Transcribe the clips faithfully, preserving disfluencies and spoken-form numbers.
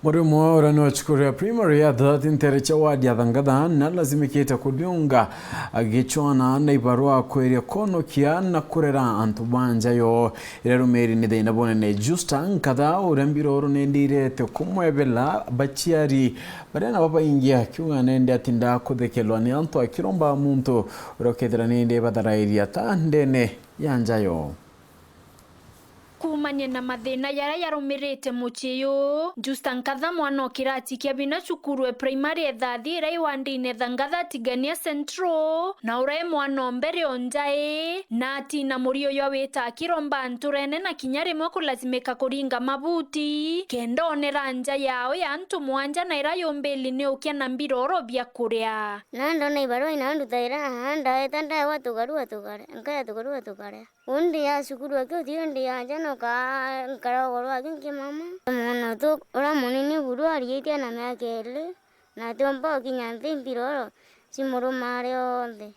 Mwarimu uria ni wa cukuru ya primary ya Thathi ntere cia ward ya Thangatha na lazimikite kuriunga agicwana na ibarua kweria kwonokia na kurera antu ba nja yo. Iria rumiri ni thina bunene. Justa Nkatha uria mbiroro nindi irete kumwebela baciari baria nabo baingi akiuga nende atinda kuthekelwa ni antu akiromba muntu uria ukethira nindi batharairia ta ndene ya nja yo. Kuumania na mathina jaria jarumirite mucii juu, Justa Nkatha, mwana o kirati kia bina cukuru e primary e Thathi iria i wandine Thangatha Tigania Central, na uria e mwana o mbere o nja ii, na atina murio jwa wita akiromba nturene na kinya rimwe kulazimika kuringa mabuti kenda onera nja yao ya antu mwanja na iria yumbili ni ukia na mbiroro bia kuria. Na ndona ibarua inandutaira, ndaeta ndaewa tukarua tukare, nkaea tukarua tukare. Undi ya cukuru aki uti undi ya nja noka nkarogorwa aki nkimama. Mwana tu uria munini buru ariitie na miaka iri, na atiumba ukinya nthi mbiroro cimurumare onthe.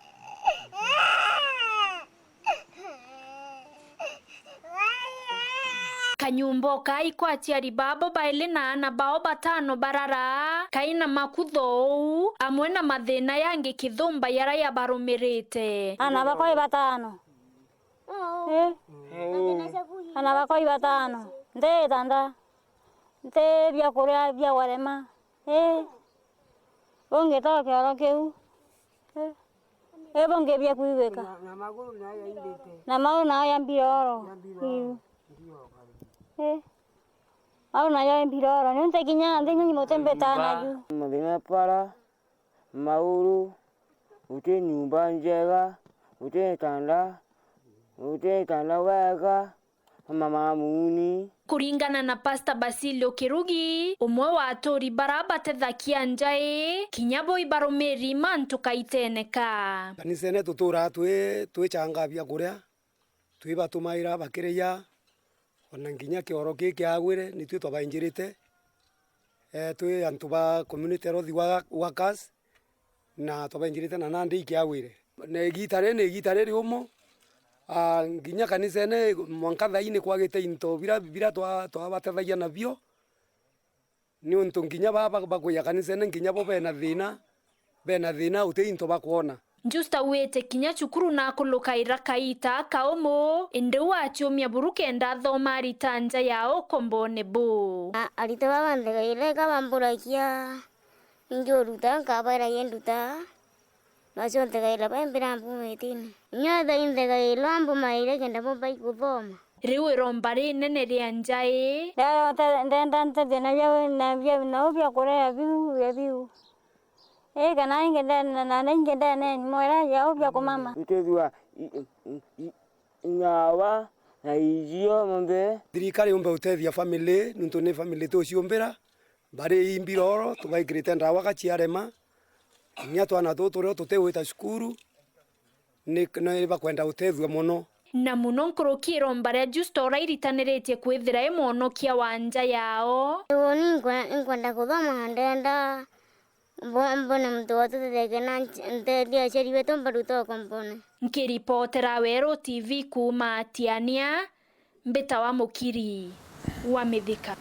Kanyumba o kai kwa aciari babo baili na aana bao batano barara, kaina makutho uu, amwe na mathina yangi kithumba jaria jabarumirite. Aana bakwa i batano. Eh? Aana bakwa i batano. Nti itanda. Nti biakuria bia warema. Eh? Bungi to kioro kiu. Eh? Eh, bungi bia kwigwika. Na, na maguru nayo yaimbite. Na maguru nayo ya mbiroro. Ya mbiroro. Iu. Ndio kare. Eh? Maguru nayo ya mbiroro. Niuntu kinya nthi nyinyi mutembeta naju. Muthenya para. Mauru, guti nyumba njega, guti gitanda, guti gitanda wega, mama muni. Kuringana na Pastor Basilio Kirugi, umwe wa aturi bara batethagia nja ii, kinya bo ibarumiri mantu kaiteneka. Kanisene tuturaa twi, twichangaa bia kuria, twibatumaira bakiriya, ona nginya kioro kii kiagwire, nitwi twabainjirite. Eh, twi antu ba community health wa-, workers, na twabainjirite na nandi ikiagwire. Na igita riri ni igita ririumu, ah, nginya kanisene mwanka thaini kwagite into bira, bira twa-, twabatethagia nabio. Niuntu nginya baa ba-, bakuja kanisene, nginya bo bena thina, bena thina, uti into bakwona. Justa wite kinya cukuru na akulukaira kaita kaumu, indi uu aciumia buru kenda athoma arita nja ya ukombone bu. A-, aritwa baba nthegaira ika bamburagia, ningi uruta, nkabaira, "Ii nduta." Nacio nthegaira baimbira mbumitine. Inya thaa inthegairwa mbumaire kenda bumba ikuthoma. Riu iromba rinene ria nja ii. Ndenda nte-, ndenda ntethie na bia, na bia, na u bia kuria biu, bia biu. Ii, kana ingi ndene, na, na ingi ndene, mwera ya u bia kumama. Itethua i-, i-, i-, inyawa na ijio monthe. Thirikari yumbe utethia family, nuntu ni family tuciumbira. Bari imbiroro, tubaikirite ndawa ka ciarema, kinya twana tutu turio tutigwita cukuru, ni, ni bakwenda utethua mono. Na mono nkuruki iromba ria Justa uria iritaniritie kwithira i mwonokia wa nja yao. Uuni nkwe-, nkwenda kuthoma na ndenda mbo-, mbone muntu wa tutethekia na nch-, nteethia aciari betu mbaruta ukombone. Nkiripotera Weru T V kuuma Tiania, mbitawa Mukiri wa Mithika.